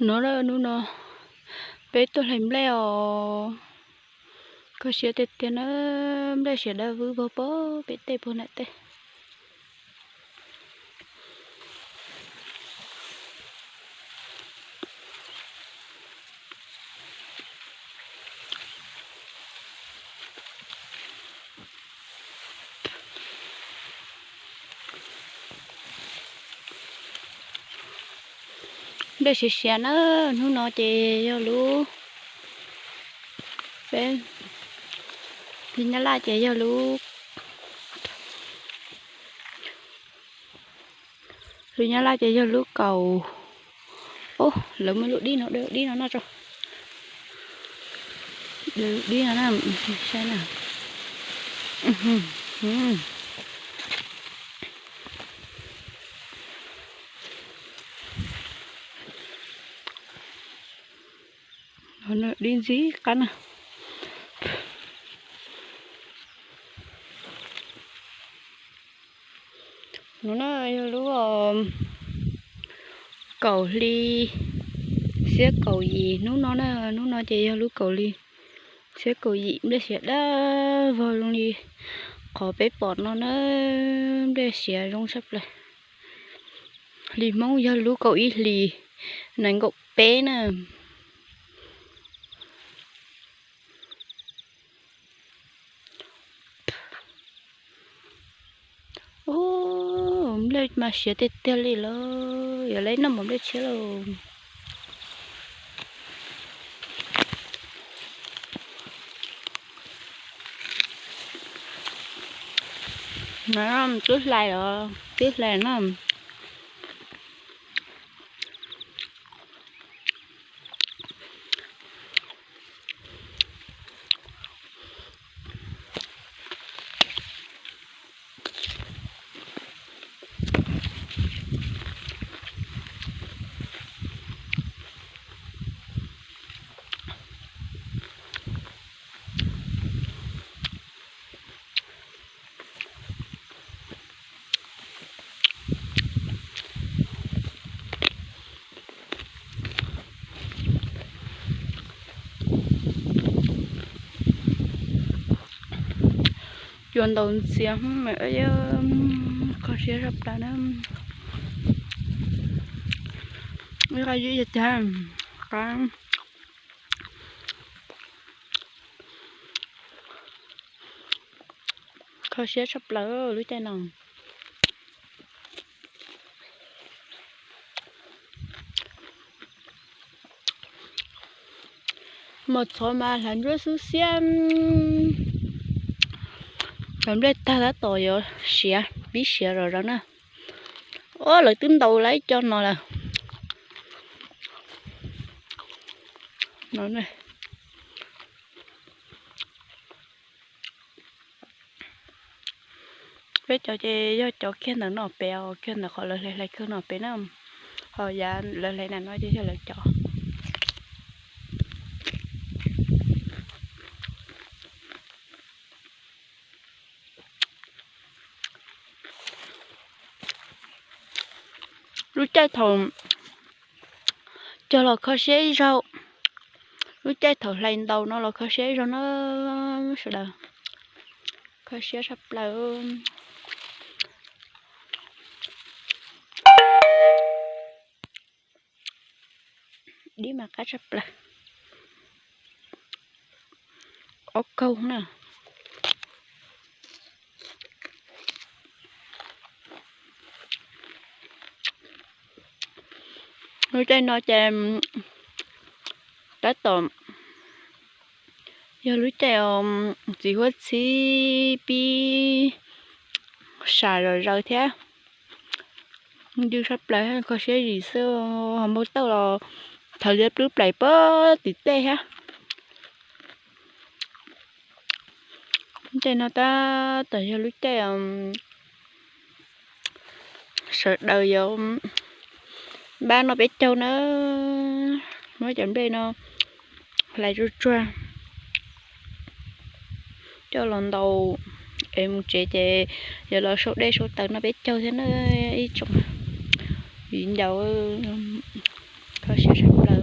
No na, hnub no peb tuaj hlais nplej os. Kho siab tiag tiag na, nplej siav dawb vog pem tej puag nram tej. Nplej siav siav na, hnub no ces yog lub, peb li Nyab Laj ces yog lub, li Nyab Laj ces yog lub kaum. Lawv muaj lub dib no, dib no noj tso. Dib no, saib na. Dib ntxim qab na. No na yog lub kaum hli xiab kaum yim hnub no na, hnub no ces yog lub kaum hli xiab kaum yim, nplej siav dawb vog zoo li qhov peb pom no na, nplej siav zoo tshaj plaws. Hli Hmoob yog lub kaum ib hlis nees nkaum peb na. Ub, nplej mas siav tiag tiag li lawm, yuav lawv noj mov nplej tshiab lauj. Twb hlais os, twb hlais na. Cua ntaus ntxias, kho siab tshaj plaws na. Ib qab zib yog cag, qab kho siab tshaj plaws lub caij no. Mos txhov mas hlais ntsuab xwb xiab. Hlais nplej tag tab tom yuav siav, pib siav zom zaws na. Ob, lawv twb ntaus lawm ib co no lawm. Peb cov ces yog cov kiag ntawm no pem os, kiag ntawm qhov lawv hlais hlais kawg no pem na. Ho yav lawv hlais na no ces yog lawv cov. Lub caij thaum cog los kho siab ib zaug, lub caij thaum hlais ntaus no los kho siab ib zaug na sawv daws. Kho siab tshaj plaws. Dib mas qab tshaj plaws. Ob kaug na. Lub caij no ces tab tom yog lub caij txiv huab txhib pib sam zom zaws thiab. Ncw tshaj plaws, kho siab zim xwb, ho npau taws los thawv liab plub plaim puag tim tej thiab. Lub caij no tab tom yog lub caij sawv daws yuav npaj noj peb caug na. Muab cov nplej no hlais tsuag tsuag coj los ntaus es mus tsev ces yuav los sau dej sau taws noj peb caug thiab na ib tsoom viv ncaus. txoj sia sawv daws.